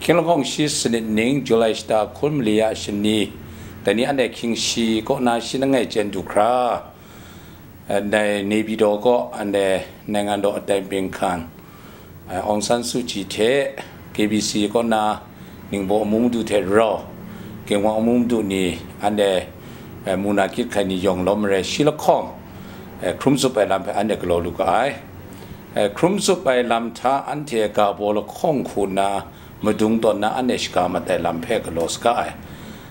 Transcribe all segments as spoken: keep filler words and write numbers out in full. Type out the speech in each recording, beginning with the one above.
Hkying lahkawng shi sanit ning, July shata hkun mali ya shani, dai ni anhte hkying shi kaw na shi langai chyen du hkra, eh, dai Naypyidaw kaw anhte Naingan daw atai bing hkan, eh, Aung San Suu Kyi hte K B C kaw na Ningbaw amu madu hte rau, Ginwang amu madu ni anhte, eh, mu na kyit hkai ni yawng lawm marai shi lahkawng, eh, hkrum zup ai lam hpe anhte galaw lu ga ai. Eh, hkrum zup ai lam hta anhte ga baw lahkawng hku nna madung tawn na anhte shaga mat ai lam hpe galaw saga ai.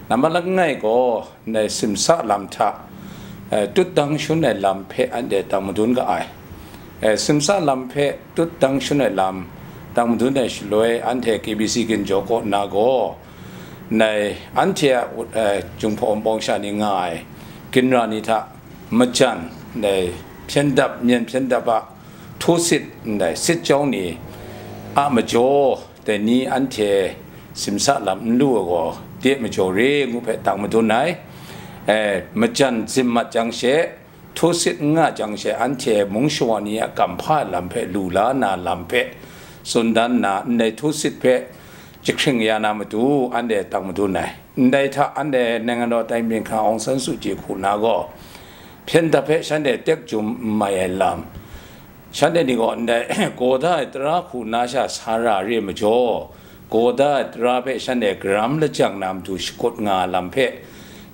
Nambat langai gaw, ndai simsa lam hta, eh, tutdang shangun ai lam hpe anhte tang madun ga ai. Eh, simsa lam hpe tutdang shangun ai lam tang madun ai shaloi, anhte K B C ginjaw kaw nna gaw, ndai anhte a, eh, Jinghpaw Wunpawng sha ni nga ai ginra ni hta majan, ndai hpyen dap, myen hpyen dap a htu sit, ndai sit chyawng ni a majaw, dai ni anhte simsa lam n lu ai gaw, de majaw re ngu hpe tang madun ai. Eh, majan zim mat jang she, htu sit n nga jang she, anhte mung shawa ni a kamhpa ai lam hpe lu la na lam hpe tsun dan nna, ndai htu sit hpe jahkring ya na matu, anhte tang madun ai. Ndai hta anhte Naingan daw atai bing hkan Aung San Suu Kyi hku na gaw, hpyen dap hpe shanhte tek jum n mai ai lam, shanhte ni gaw ndai gaw da ai tara hku na sha sa ra re majaw, gaw da ai tara hpe shanhte garam lajang na matu shakut nga ai lam hpe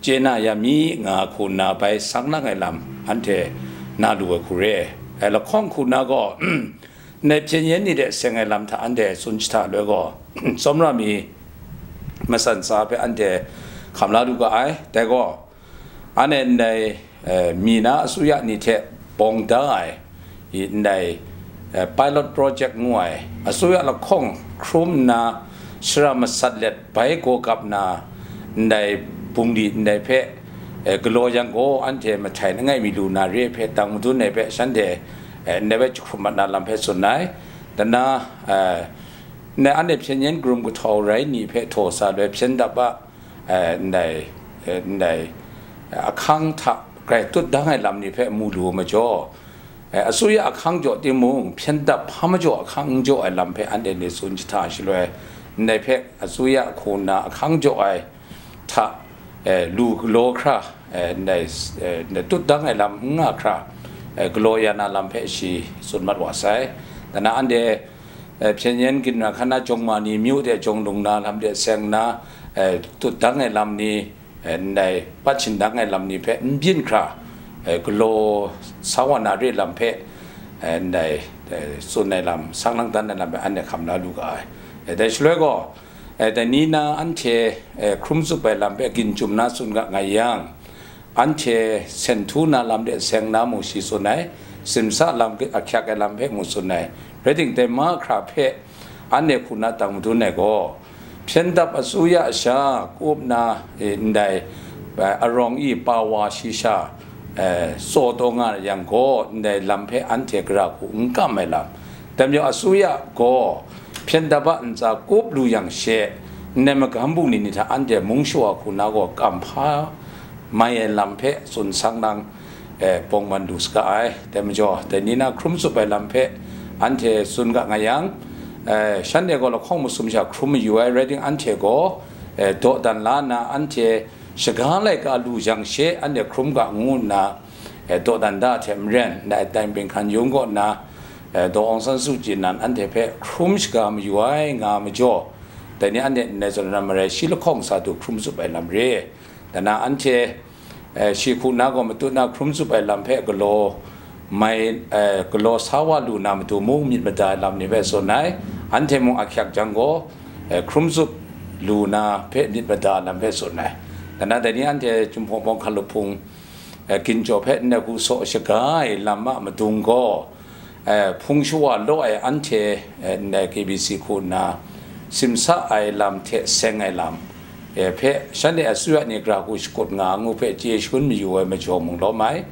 chye na ya mi, nga hku nna bai sang lang ai lam anhte na lu ai hku re. Ai lahkawng hku na gaw, ndai hpyen yen ni de seng ai lam hta anhte tsun jahta loi gaw, tsawmra mi matsan tsa hpe anhte hkam la lu ga ai. Dai gaw, anhte ndai, eh, mi na asuya ni hte bawng da ai, i ndai, eh, pilot project ngu ai, asuya lahkawng hkrum nna, shara masat let bai gaw gap na, ndai bungli ndai hpe, eh, galaw yang gaw, anhte mahtai langai mi lu na re hpe tang madun ai hpe shanhte, eh, ndai hpe jahkrum mat na lam hpe tsun ai. Dana, eh, ndai anhte hpyen yen karum kahtau rai ni hpe htaw sa loi hpyen dap a, eh, ndai, eh, ndai, eh, ahkang hta grai tutdang ai lam ni hpe mu lu ai majaw, eh, asuya ahkang jaw timung, hpyen dap hpa majaw ahkang n jaw ai lam hpe anhte ni tsun jahta shaloi, ndai hpe asuya hku nna ahkang jaw ai hta, eh, lu galaw hkra, eh, ndai, eh, ndai tutdang ai lam n nga hkra, eh, galaw ya na lam hpe shi tsun mat wa sai. Dana anhte, eh, hpyen yen ginra hkan na jawng ma ni, myu de jawng lung na lam de seng na, eh, tutdang ai lam ni, eh, ndai pat shindang ai lam ni hpe n byin hkra, eh, galaw sa wa na re lam hpe, eh, ndai, eh, tsun ai lam, sang lang dan ai lam hpe anhte hkam la lu ga ai. Eh, dai shaloi gaw, eh, dai ni na anhte, eh, hkrum zup ai lam hpe ginjum na tsun ga nga yang, anhte sen htu na lam de seng na mung shi tsun ai, simsa lam ahkyak ai lam hpe mung tsun ai, rai timung, dai mahkra hpe anhte hku na tang madun ai gaw, hpyen dap asuya sha kup na, eh, ndai, eh, arawng i pa wa shi sha, eh, tsaw taw nga yang gaw, ndai lam hpe anhte gara hku n kam ai lam. Dai majaw asuya gaw, hpyen dap a ntsa kup lu yang she, ndai magam bungli ni hta anhte mung shawa hku na gaw kam hpa mai ai lam hpe tsun sang nang, eh, bawng man lu saga ai. Dai majaw, dai ni na hkrum zup ai lam hpe anhte tsun ga nga yang, eh, shanhte gaw lahkawng masum sha hkrum mayu ai, rai timung, anhte gaw, eh, dawdan la nna, anhte shaga laika lu yang she, anhte hkrum ga ngu nna, eh, dawdan da hte maren, ndai atai bing hkan yung kaw nna, eh, Daw Aung San Suu Kyi nan anhte hpe hkrum shaga mayu ai nga majaw, dai ni anhte ndai zawn ram marai shi lahkawng sa du hkrum zup ai lam re. Dana anhte, eh, shi hku na gaw matut na hkrum zup ai lam hpe galaw mai, eh, galaw sa wa lu na matu mung myit mada ai lam ni hpe tsun ai, anhte mung ahkyak jang gaw, eh, hkrum zup lu na hpe myit mada ai lam hpe tsun ai. Dana dai ni anhte Jinghpaw Wunpawng hkalup hpung, eh, ginjaw hpe ndai hku saw shaga ai lam a madung gaw, eh, hpung shawa law ai anhte, eh, ndai K B C hku nna simsa ai lam hte seng ai lam, eh, hpe shanhte asuya ni gara hku shakut nga ngu hpe chye shangun mayu ai majaw mung lawm ai.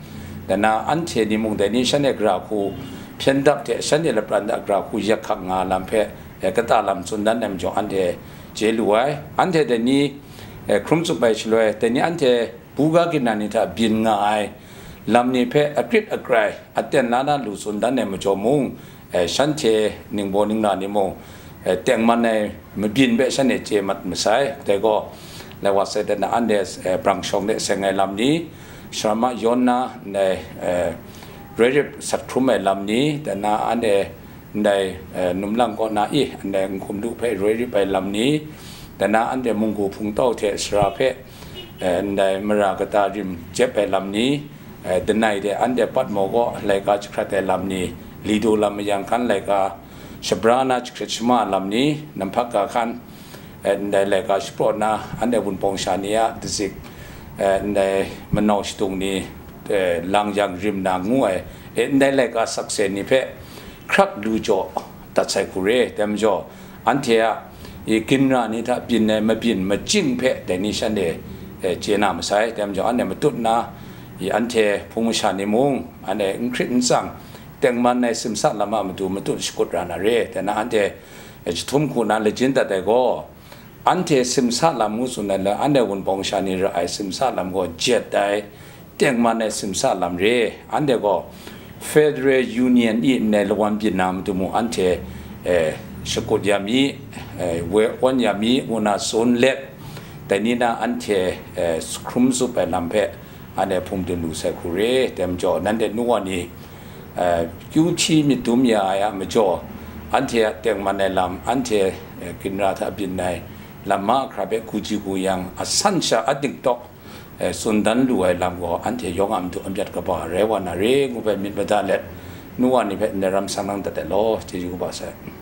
Dana anhte ni mung dai ni shanhte gara hku hpyen dap hte shanhte lapran hta gara hku yak hkak nga lam hpe, eh, kata lam tsun dan ai majaw anhte chye lu ai. Anhte dai ni, eh, hkrum zup ai shaloi, dai ni anhte buga ginra ni hta byin nga ai lam ni hpe akrit akrai aten la na lu tsun dan ai majaw mung, eh, shanhte ningbaw ningra ni mung, eh, tengman ai mabyin hpe shan e chye mat masai. Dai gaw, lai wa sai dat na, anhte, eh, brang shawng de seng ai lam ni, Sharma yawn na, ndai, eh, roi rip sat hkrum ai lam ni, dan na anhte ndai, eh, numlang kaw na i, ndai n hkum lu hpe roi rip ai lam ni, dan na anhte munggu hpungtau hte sara hpe, eh, ndai mara kata rim jep ai lam ni, eh, danai de anhte Patmo kaw laika jahkrat ai lam ni, Lido lam mayang hkan laika shabra na jahkrit shama lam ni, namhpak ga hkan, eh, ndai laika shapraw na anhte Wunpawng sha ni a dazik, eh, ndai manau shadung ni, eh, lang yang rim na ngu ai, eh, ndai laika sakse ni hpe hkrak lu jaw dat sai hku re. Dai majaw, anhte a i ginra ni hta byin ai mabyin majing hpe dai ni shan e, eh, chye na masai. Dai majaw, anhte matut nna, i anhte hpung masha ni mung, anhte n hkrit n tsang, tengman ai simsa lam a matu matut shakut ra na re. Dai na anhte, eh, jahtum hku na lajin dat ai gaw, anhte simsa lam ngu tsun ai le, anhte Wunpawng sha ni ra ai simsa lam gaw jet ai, tengman ai simsa lam re. Anhte gaw Federal Union i ndai lawan byin na matu mung anhte, eh, shakut ya mi, eh, woi awn ya mi, ngu na tsun let, dai ni na anhte, eh, hkrum zup ai lam hpe anhte hpung dun lu sai hku re. Dai majaw, nanhte nu wa ni, eh, kyu hti myit dum ya ai a majaw, anhte a tengman ai lam, anhte, eh, ginra hta byin ai lam mahkra hpe hku ji hku yang, asan sha adik tawk, eh, tsun dan lu ai lam gaw, anhte yawng a matu amyat kaba rai wa na re, ngu hpe myit mada let, nu wa ni hpe ndai ram sang nang dat ai law, chyeju kaba sai.